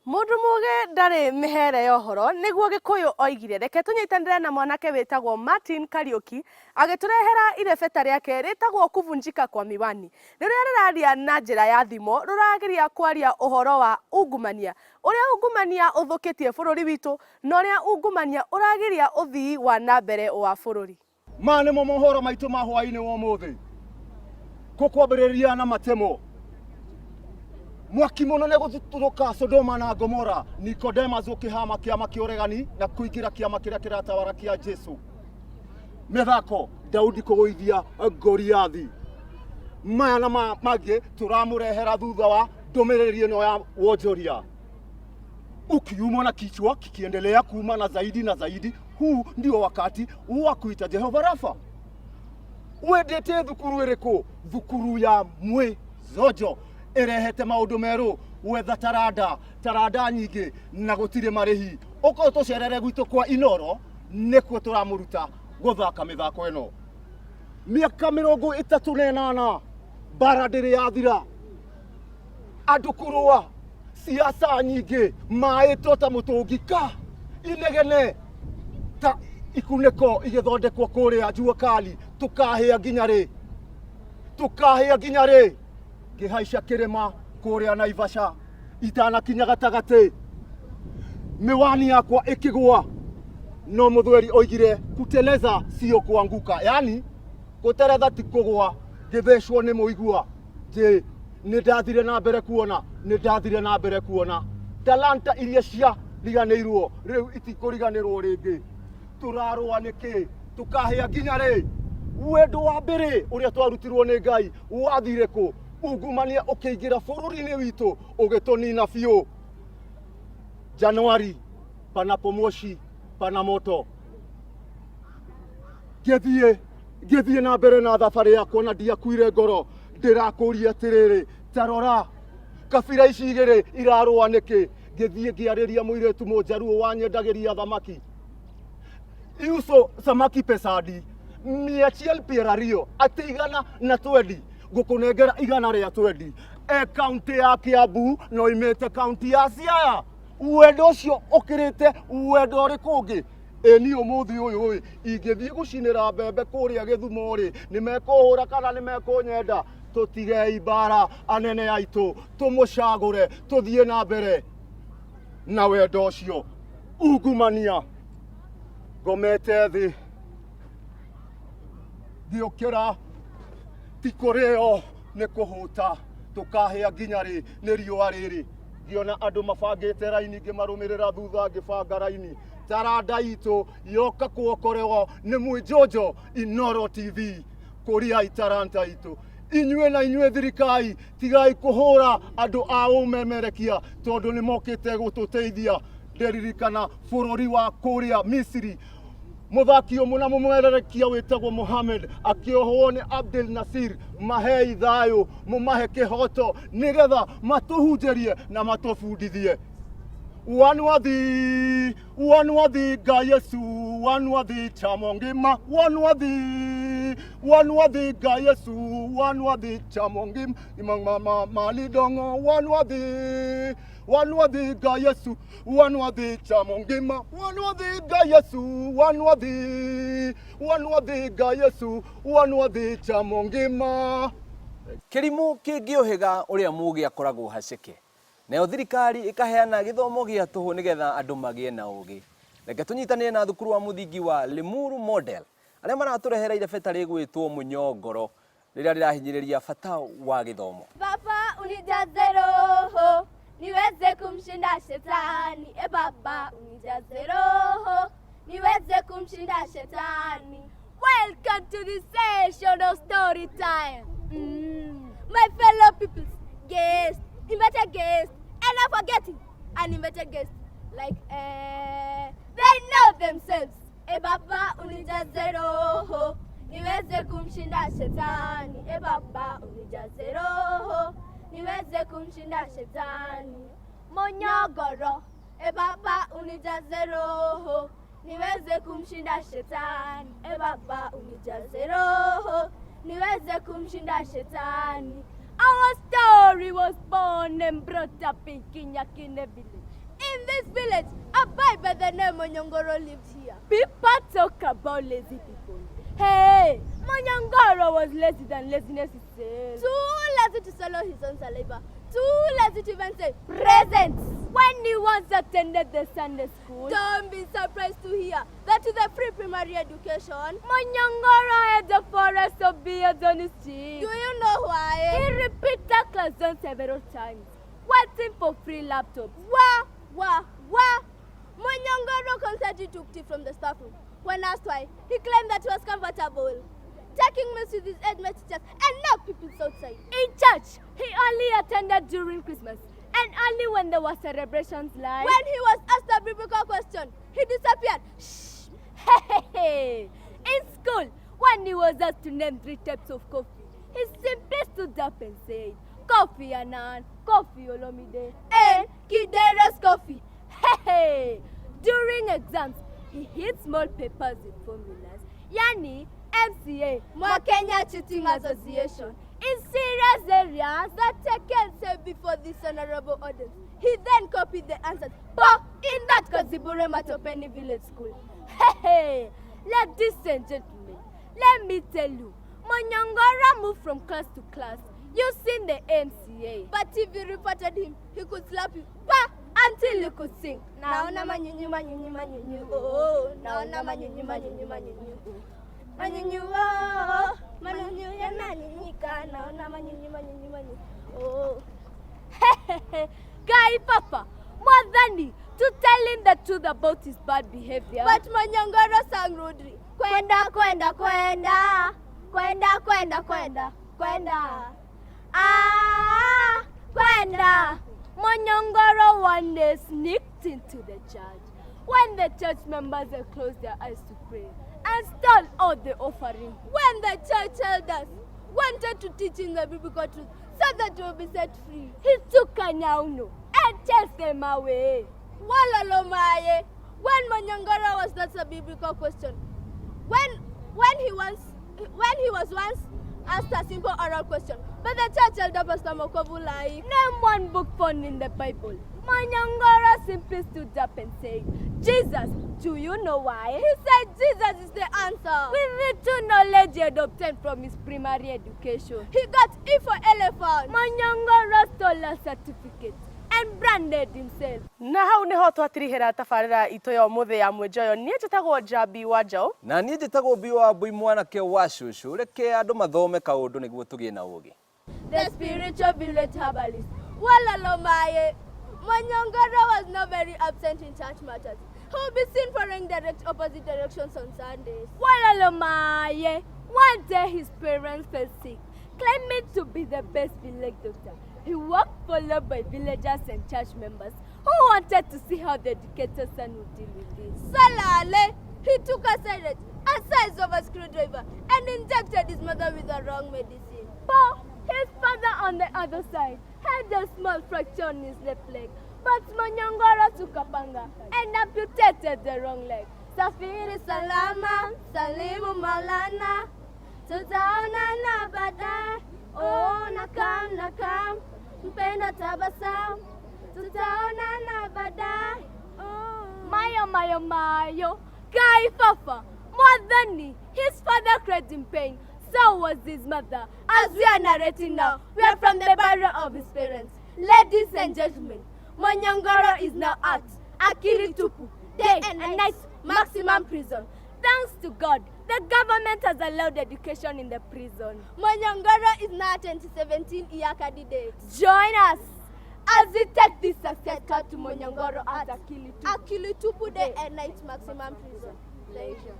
Mũndũ mũgĩ ndarĩ mĩhere ya ũhoro, nĩguo Gĩkũyũ oigire. Reke tũnyitanĩre na mwanake wĩtagwo Martin Kariũki agĩtũrehera irebeta rĩake rĩtagwo Kuvunjika kwa Miwani, rĩrĩa rĩraria na njĩra ya thimo, rũrageria kwaria ũhoro wa ungumania, ũrĩa ungumania ũthũkĩtie bũrũri witũ na ũrĩa ungumania ũragiria ũthii wa na mbere wa bũrũri. Maya nĩmo mohoro maitũ ma hwaĩ-inĩ wa ũmũthĩ. Tũkwambĩrĩria na matemo. Mwaki mũnene gũthutũrũka Sodoma na Gomora, Nicodemus ũkĩhama kĩama kĩa ũregani na kũingĩra kĩama kĩrĩa kĩratawara kĩa Jesu. Mĩthako, Daudi kũgũithia Goliathi. Maya na mangĩ tũramũrehera thutha wa ndũmĩrĩri ĩno ya wonjoria. Ukiumwa na kichwa kikiendelea kuuma na zaidi na zaidi, huu ndio wakati wa kuita Jehova Rafa. Wendete thukuru ĩrĩkũ? Thukuru ya Mwĩzojo ĩrehete maũndũ merũ, gwetha taranda, taranda nyingĩ na gũtirĩ marĩhi. Ũka ũtũcerere gwitũ kwa Inoro, nĩkuo tũramũruta gũthaka mĩthako ĩno. Mĩaka 38 mbara ndĩrĩ yathira. Andũ kũrũa siasa nyingĩ, maĩ to ta mũtũngi ka inegene ta ikunĩko igĩthondekwo kũrĩa jua kali. Tũkahĩa nginya rĩ? Tũkahĩa nginya rĩ? Ngĩhaica kĩrĩma kũrĩa Naivasha, itanakinya gatagatĩ miwani yakwa ĩkĩgũa, no mũthweri oigire kuteleza sio kuanguka, yani gũteretha ti kũgũa. Ngĩthecwo nĩ mũigua. Jĩ, nĩ ndathire na mbere kuona, nĩ ndathire na mbere kuona talanta iria ciariganĩirwo rĩu itikũriganĩrwo rĩngĩ. Tũrarũa nĩkĩ? Tũkahĩa nginya rĩ? Wendo wa mbere ũrĩa twarutirwo nĩ Ngai wathire kũ? Ungumania ũkĩingĩra bũrũri-inĩ witũ ũgĩtũnina biũ. Januari panapo moshi pana moto. Ngĩthiĩ ngĩthiĩ na mbere na thabarĩ yakwa na ndiakuire ngoro. Ndĩrakũria atĩrĩrĩ, ta rora kabira ici igĩrĩ irarũa nĩkĩ? Ngĩthiĩ ngĩarĩria mũirĩtu mũnjaruo wanyendagĩria thamaki. Iuso samaki pesadi mia achiel piero ariyo, atĩ igana na twendi, ngũkũnengera igana rĩa twendi. E kaunti ya Kiambu no imĩte kaunti ya Siaya. Wendo ũcio ũkĩrĩte wendo ũrĩkũ ũngĩ? Ĩ niĩ ũmũthĩ ũyũ ĩ, ingĩthiĩ gũcinĩra mbembe kũrĩa Gĩthumo rĩ, nĩ mekũhũra kana nĩ mekũnyenda? Tũtigei mbara anene aitũ, tũmũcagũre, tũthiĩ na mbere na wendo ũcio. Ungumania, ngomete thĩ ngĩũkĩra, ti kũrĩo nĩ kũhũta, tũkahĩa nginya rĩ nĩ riũa rĩrĩ? Ngĩona andũ mabangĩte raini, ngĩmarũmĩrĩra thutha ngĩbanga raini. Taranda itũ yoka kuokorewo nĩ Mwĩnjonjo Inoro TV. Kũriai taranta itũ. Inyuĩ na inyuĩ thirikari, tigai kũhũra andũ a ũmemerekia tondũ nĩ mokĩte gũtũteithia. Ndĩririkana bũrũri wa kũrĩa Misiri, mũthaki ũmwe na mũmererekia wĩtagwo Mohamed akĩohwo nĩ Abdel Nasir. Mahei thayũ, mũmahe kĩhoto nĩgetha matũhunjĩrie na matũbundithie. Wanwadhi, wanwadhi ga Yesu, wanwadhi chamo ngima, wanwadhi, wanwadhi ga Yesu, wanwadhi chamo ngima, mama malidongo, wanwadhi, wanwadhi ga Yesu, wanwadhi chamo ngima, wanwadhi ga Yesu, wanwadhi, wanwadhi ga Yesu, wanwadhi chamo ngima. Kĩrimũ kĩngĩũhĩga ũrĩa mũũgĩ akoragwo haceke. Nayo thirikari ĩkaheana gĩthomo gĩa tũhũ nĩgetha andũ magĩe na ũgĩ. Reke tũnyitanĩre na thukuru wa mũthingi wa Limuru Model arĩa maratũrehera irebeta rĩgwĩtwo Mũnyongoro rĩrĩa rĩrahinyĩrĩria bata wa gĩthomo. Baba unijaze roho niweze kumshinda shetani. E Baba unijaze roho niweze kumshinda shetani. Welcome to the session of story time. My fellow people, guests, invited guests, and not forgetting uninvited guests. Like they know themselves. E Baba unijaze roho niweze kumshinda shetani. E Baba unijaze roho niweze kumshinda shetani. Monyogoro. E Baba unijaze roho niweze kumshinda shetani. E Baba unijaze roho niweze kumshinda shetani. Our story was born and brought up in Kinyakine village. In this village, a boy by the name Manyongoro lived here. People talk about lazy people. Hey, Manyangoro was lazy than laziness itself. Too lazy to swallow his own saliva. Too lazy to even say present. When he once attended the Sunday school, Don't be surprised to hear that to the free primary education, Manyangoro had a forest of beards on his cheek. Do you know why? He repeated class done several times, waiting for free laptops. Wah, wah, wah. Manyangoro constantly took tea from the staff room. When asked why, he claimed that he was comfortable taking meals with his headmaster teachers and not people outside. In church, he only attended during Christmas and only when there were celebrations like... When he was asked a biblical question, he disappeared. Shh! Hey, hey, hey. In school, when he was asked to name 3 types of coffee, he simply stood up and said, Coffee Anan, Coffee Olomide, and Kidera's coffee. Hey, hey. During exams, he hid small papers with formulas. Yani, MCA, Mwakenya Cheating Association. In serious areas that taken said before this honorable audience. He then copied the answers. But in that Kazibure Matopeni village school. Hey, hey, ladies and gentlemen, let me tell you, Manyangora moved from class to class using the MCA. But if you reported him, he could slap you. Bah! Until you could sing. Naona manyunyu manyunyu manyunyu oh, naona manyunyu manyunyu manyunyu oh. Manyunyu oh, manyunyu yananyunyika, naona manyunyu manyunyu manyunyu oh. Guy Papa, more than to tell him the truth about his bad behavior. But Manyangoro sang rudely. Kwenda kwenda kwenda, kwenda kwenda kwenda kwenda, ah kwenda. Manyangoro one day sneaked into the church when the church members had closed their eyes to pray and stole all the offering. When the church elders wanted to teach him the biblical truth so that he would be set free, he took a nyauno and chased them away. Walalomaye, when Manyangoro was not a biblical question, when he was once asked a simple oral question, but the church elder Pastor Mokovu like, name one book found in the Bible. Manyangoro simply stood up and said, Jesus, do you know why? He said Jesus is the answer. With little knowledge he had obtained from his primary education, he got E for elephant. Manyangoro stole a certificate and branded himself. Na hau niho twatirihira tabarira itu ya umuthi ya mwenjoyo. Nie njitagwo Njambi wa Njaũ. Na niĩ njĩtagwo Mbi wa Mbui mwanake wa cũcũ. Reke andũ mathome kaũndũ nĩguo tũgĩe na ũũgĩ. The spiritual village herbalist. Walalomaye. Manyangoro was not very absent in church matters. He would be seen following direct opposite directions on Sundays. Walalomaye. One day his parents fell sick, claiming to be the best village doctor. He walked followed by villagers and church members who wanted to see how the educated son would deal with this. Salale! He took a syringe, a size of a screwdriver, and injected his mother with the wrong medicine. But his father on the other side had a small fracture on his left leg, but Manyangoro took a panga and amputated the wrong leg. Safiri salama, salimu Maulana, tutaonana baadaye. Oh, nakam nakam, mpenda tabasamu, tutaonana baadaye. Oh. Mayo mayo mayo, Guy Fafa, more than me, his father cried in pain. So was his mother. As we are narrating now, we are from the barrier of his parents. Ladies and gentlemen, Manyangoro is now at Akili Tupu, day and night, maximum prison. Thanks to God, the government has allowed education in the prison. Manyangoro is now a 2017 year candidate. Join us as we take this success card to Manyangoro at Akili Tupu. Akili Tupu, day and night, maximum prison. Thank you.